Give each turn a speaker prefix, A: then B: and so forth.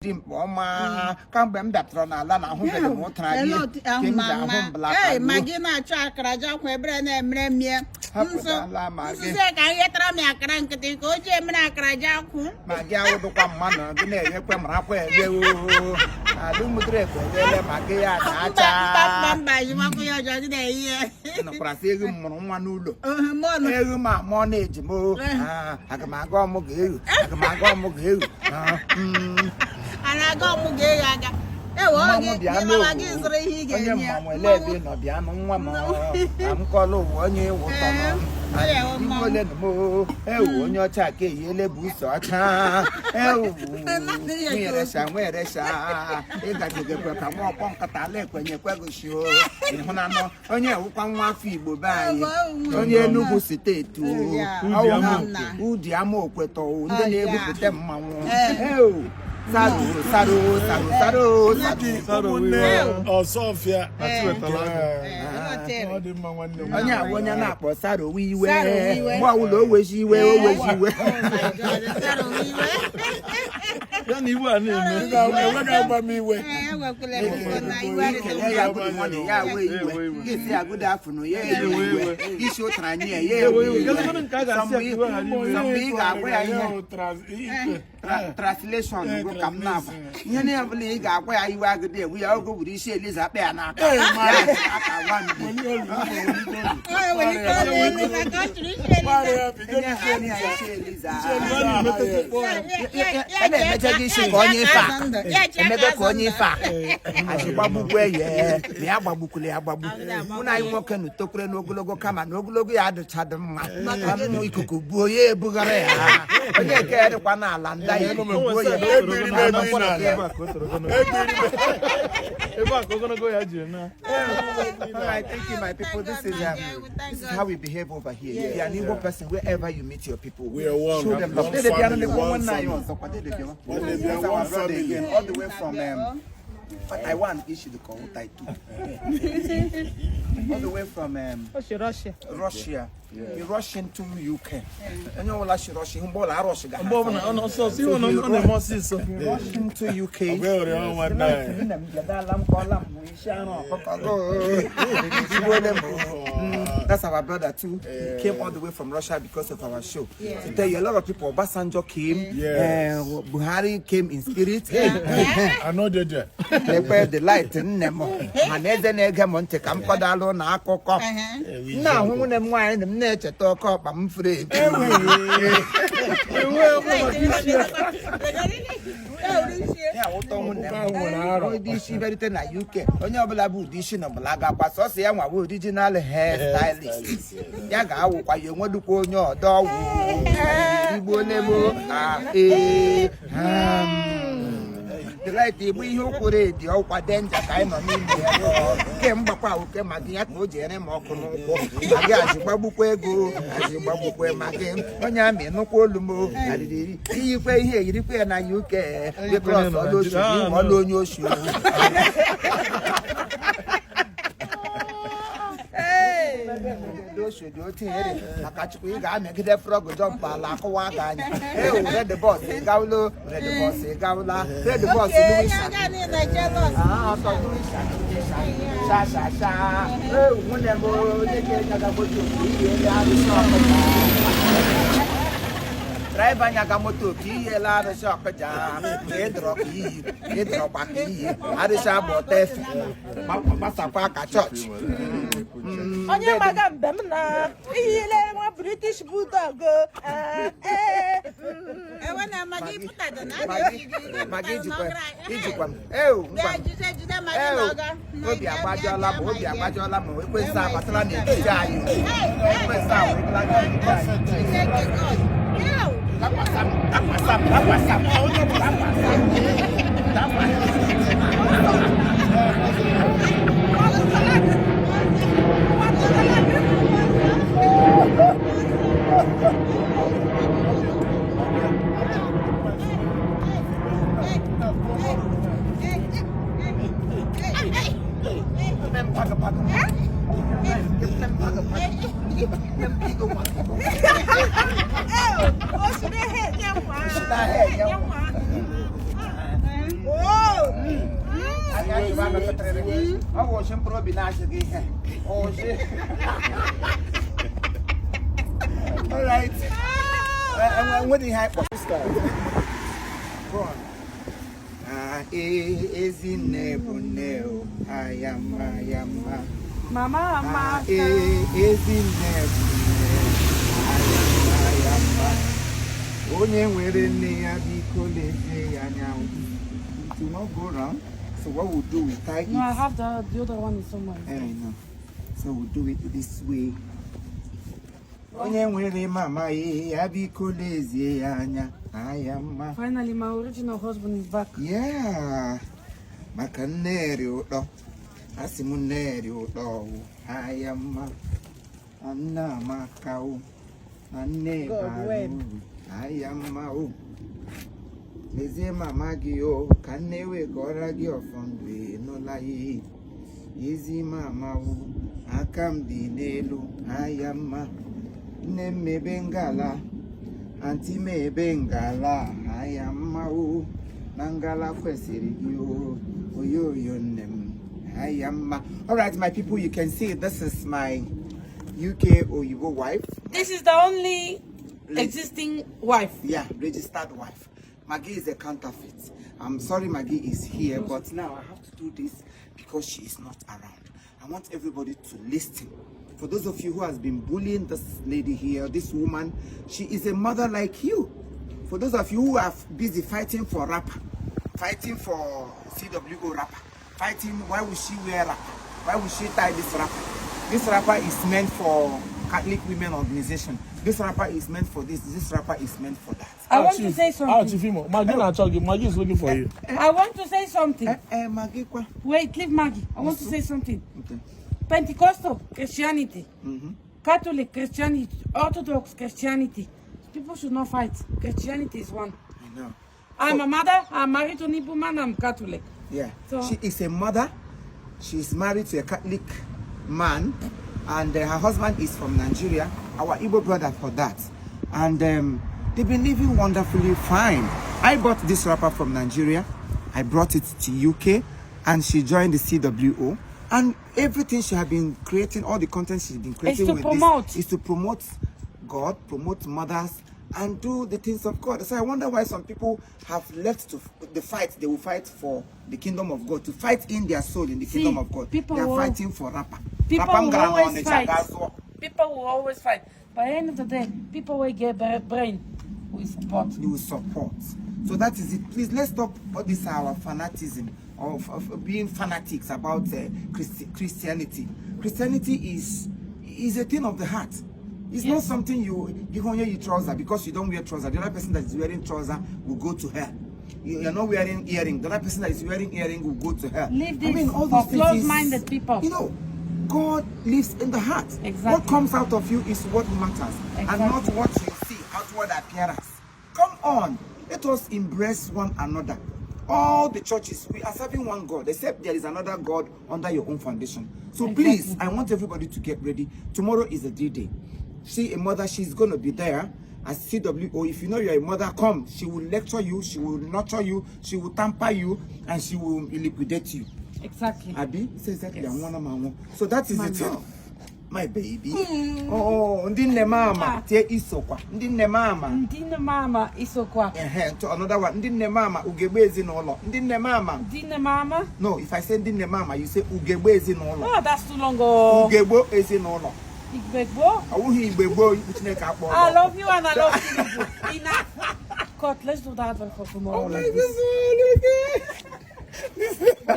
A: Dimkpa ọma, kamgbe m bịatara n'ala na ahụbeghị m ụtara gị ka m ji ahụ mbelata.
B: Ee, ma gị na-achọ akara ji akwa ebere na-emere mie.
A: Hapụtala ma gị.
B: Nsuzie ka m ghetara m akara nkịtị ka o ji emere akara ji akwụ.
A: Ma gị awụdụkwa mmanụ gị na-eghekwe marakwa eghe oo ala ụmụdịrị ekwe eghele ma gị ya na-acha.
B: Mba, mba, mba, jimakwa ya ọjọọ gị na-eyi ya.
A: Nọkwara sị ewu m mụrụ nwa n'ụlọ.
B: Mọnụ.
A: Ewu m amụọ na ejima o. Aga m aga ọmụ ga-ewu, aga m aga ọmụ ga-ewu.
B: A na-aga ọmụ ga-ewu aga. Ewe
A: Mmanwụ
B: gị
A: bịa
B: mama
A: n'owu.
B: Gị zụrụ ihe ị
A: Onye
B: ga-enye ya.
A: mmanwụ ele ebe ị nọ bịa nụ nwa m ka m kọlụ ụwa onye ịwụ ụtọ nọ.
B: Ee, ọ ya ewe mmanwụ.
A: Ole nụ m o. Ewu onye ọcha ka eyiele bụ ụsọ ọcha ewu. Nweresha nweresha ịgajigekwe ka nwa ọkpọ nkata ala ekwenyekwe gosi o ịhụnanụ onye ewukwa nwa afọ Igbo be anyị onye Enugu steeti o. Ọwụ ha Udi ama okwetọ ndị na-ebupụta mmanwụ ewu saro saro saro saro saro.
C: Ụmụnne Ọsọfịa.
B: Ee,
C: Ọ dị mma nwanne m.
A: Onye awụ onye na-akpọ saro iwe.
B: Saro iwe.
A: Mgbe ọbụla o wezi iwe, o wezi iwe.
B: Oh my God, saro iwe.
D: Ya na iwe a na-eme.
C: Enweghị agba m iwe.
B: Ee, ewekwala m iwe na iwe adịghị
A: Ikele ya good morning, ya wee iwe. Gị si ya good afternoon, ya ewe iwe. Isi ụtara nye ya, ya ewe iwe.
D: Kedu nke a ga-asị ya ka iwe ghara iwe?
A: Mgbe ị ga-agwa ya ihe
C: ihe
A: translation bụ ka m na-agwa ihe niile ọbụla ị ga-agwa ya iwe agụdị ewu ya ogo wuru isi Eliza akpa ya n'aka ya aka gwa mbi.
B: O ewelite olu elu maka ọ chụrụ isi Eliza.
A: Enye ha ya isi Eliza.
B: Ya- ya-
A: A na-emeche gị isi ka onye ife a
B: Ya ji aka
A: emebe ka onye
B: azụ
A: ife a azụ gbagbukwe ya ma ya gbagbukwule ya gbagbu. Mụ na anyị nwoke na tokwere n'ogologo kama na ogologo ya adịchadị mma mma ikuku buo ya ebughara ya onye nke ya dịkwa n'ala nda ya ikuku buo ya.
C: Ebiri m ebi n'ala.
D: Ebe a ka o toro ogologo. Ebe a ka ogologo ya jiri na.
A: All right, thank you, my people. This is how we behave over here. If you are an Igbo person, wherever you meet your people,
C: We are one.
A: show them love.
C: One
A: Dede bịa
C: family,
A: nụ,
C: one
A: nwanne anyị
C: family.
A: ọzọkwa, dede bịa.
C: Nwanne bịa,
A: This is our
C: one
A: brother
C: family.
A: again, all the way from Taiwan, issue the call, Taitu. All the way from
B: Russia.
A: Russia. He rushed into UK. Onye ọbụla si Russia, mgbe ọbụla arọshị ga.
D: Mgbe ọbụla ọ nọ ọsọ ọsọ, iwe na ọ na-eme ọsịsọ.
A: He rushed into UK.
C: Ọ bụ ewere ọnwa nwanne anyị.
A: Nne m bịadala m kọọla m isi arụ ọkụkọ. That's our brother too. He came all the way from Russia because of our show. To tell you, a lot of people, Obasanjo came,
C: Yes.
A: Buhari came in spirit.
C: Anọ jeje.
A: Lekwe the light nne m ma na eze na-ege m ntị ka m kọdalụ na akụkọ. M na-ahụ nwunye m nwaanyị na m na-echeta ọkọ ọkpa m furu efu. Ya ụtọ nwunye m ụdị isi bịarute na UK onye ọbụla bụ ụdị isi na ọbụla ga-akwa sọsọ ya nwa bụ original hair stylist ya ga-awụkwa ya enwedukwa onye ọdọ wụ igbo ole m a ee. Delight igbu ihe ụkwụrụ edi ọkwa danger ka anyị nọ n'ime ya kemgbakwa oke ma gị ya ka o ji ere m ọkụ n'ụkwụ ma gị azị gbagbukwa ego azị gbagbukwa ma gị onye amị nụkwa olu m arịrị iyikwe ihe eyirikwa ya na UK dị cross ọlụ osu iwe ọlụ onye osu. Oshodi otu ere maka Chukwu ị ga-amịgide frog jump ala akụwa gị anya ewu red bus gawụlo red bus gawụla red bus
B: Okay,
A: Louis.
B: ya ga niile jealous.
A: Ah, ọsọ Louis sha sha sha ewu nwunye m onye ga-enyaga moto ka ihe arụsị ọkụja driver nyaga moto ka ihela arụsị ọkụja ka ịdọrọ ka iyi ịdọrọkwa ka iyi arụsị agba ọtọ efe gbasakwa ka chọọchị.
E: Onye maga mbe m na iyile nwa British Bulldog ee.
B: Ewe na magi pụtado na
A: Ma gị ijikwa ijikwa m ewu ngwa.
B: Bịa jide jide magi
A: Ewu,
B: na ọga.
A: obi agbajọla m, obi agbajọla m, ekwensu abatala n'etiti anyị, ekwensu awụrụla n'etiti anyị.
B: Chineke God. Ew.
A: Dakwasa m, dakwasa m, dakwasa m, dakwasa m, dakwasa m. Nne m paga paga. Nne m paga paga. Nne m bigo paga.
E: Oshire he nye nwa.
A: Oshire he nye
E: nwa.
A: Anọkọtarịrị. Ọ bụ oshi mkpụrụ obi na-achịghị ihe. Oshi. All right. Enwere ihe anyị kpọrọ. Go on. Ah, ee, ezinne bụ nne o, aya mma, aya mma.
E: Mama
A: Ah,
E: amaka.
A: ee, ezinne bụ nne, aya mma, aya mma. Onye nwere nne ya biko lezie ya anya. It will not go round. So what we'll do, we tie it.
E: No, I have the other one is somewhere.
A: I know. So we'll do it this way. Onye nwere mama ya biko lezie ya anya, aya mma.
E: Finally, my original husband is back.
A: Yeah. Maka nne ri ụtọ. Asị m nne ri ụtọ o, aya mma. Na nne amaka o. Na nne
B: God
A: bara
B: when?
A: uru, aya mma o. Lezie mama gị o, ka nne wegọrọ gị ọfọ ndụ ịnụla ya. Ezi mama o, aka m dị n'elu, aya mma. Nne m ebe ngala, aunty m ebe ngala, aya mma o. Na ngala kwesịrị gị o, oyoyo nne m, aya mma. All right, my people, you can see this is my UK Oyibo wife.
E: This is the only existing wife.
A: Yeah, registered wife. Maggie is a counterfeit. I'm sorry Maggie is here, but now I have to do this because she is not around. I want everybody to listen. For those of you who has been bullying this lady here, this woman, she is a mother like you. For those of you who are busy fighting for wrapper, fighting for CWO wrapper, fighting, why would she wear wrapper? Why would she tie this wrapper? This wrapper is meant for Catholic Women Organization. This wrapper is meant for this. This wrapper is meant for that.
E: I want to say
C: Ah,
E: something.
C: Chief Imo, Maggie na-achọ gị. Maggie is looking for you.
E: I want to say something.
A: Eh, eh, Maggie, kwa.
E: Wait, leave Maggie. I want to say something.
A: Okay.
E: Pentecostal Christianity, Catholic Christianity, Orthodox Christianity. People should not fight. Christianity is one.
A: I know.
E: I'm a mother. I'm married to an Igbo man. I'm Catholic.
A: Yeah.
E: So-
A: She is a mother. She is married to a Catholic man, and her husband is from Nigeria. Our Igbo brother for that. And they've been living wonderfully fine. I bought this wrapper from Nigeria. I brought it to UK, and she joined the CWO. And everything she had been creating, all the content she's been creating
E: to
A: with
E: promote.
A: this is to promote God, promote mothers, and do the things of God. So I wonder why some people have left to the fight. They will fight for the kingdom of God, to fight in their soul in the
E: See,
A: kingdom of God.
E: people
A: They are
E: will-
A: fighting for wrapper.
E: People
A: Wrapper
E: will
A: ngara na
E: always
A: Onitsha
E: fight.
A: ga-azụọ.
E: People will always fight. By the end of the day, people will get brain will support.
A: You will support. So that is it. Please, let's stop all this our fanaticism of being fanatics about Christianity. Christianity is a thing of the heart. It's not
E: Yes.
A: something you give on your trouser because you don't wear trouser. The other person that is wearing trouser will go to hell. You're not wearing earring. The other person that is wearing earring will go to hell.
E: Leave
A: I
E: this
A: mean, all
E: for
A: those things is-
E: closed-minded people.
A: You know, God lives in the heart.
E: Exactly.
A: What comes out of you is what matters, and not
E: Exactly.
A: what you see, outward appearance. Come on, let us embrace one another. All the churches, we are serving one God, except there is another God under your own foundation. So please, I want everybody to get ready. Tomorrow is a D-Day. See a mother, she's going to be there at CWO. If you know you're a mother, come. She will lecture you, she will nurture you, she will tamper you, and she will liquidate you.
E: Exactly.
A: Abi, say exactly.
E: Yes.
A: I want to. So that is it. My baby. Oh, ndị nne m ama tie isokwa. Ndị nne m ama.
E: Ndị nne mama isokwa.
A: Ehe, to another one. Ndị nne m ama ugegbe ezinụlọ. Ndị nne m ama.
E: Ndị nne mama.
A: No, if I say ndị nne m ama, you say ugegbe ezinụlọ.
E: Oh, that's too long. Oh.
A: Ugegbe ezinụlọ.
E: Igbegbo.
A: Ọ wụghị igbe gboo ikwu Chineke akpọ.
E: I love you and I love you. Enough. God, let's do that one for tomorrow.
A: Oh my
E: like this.
A: goodness.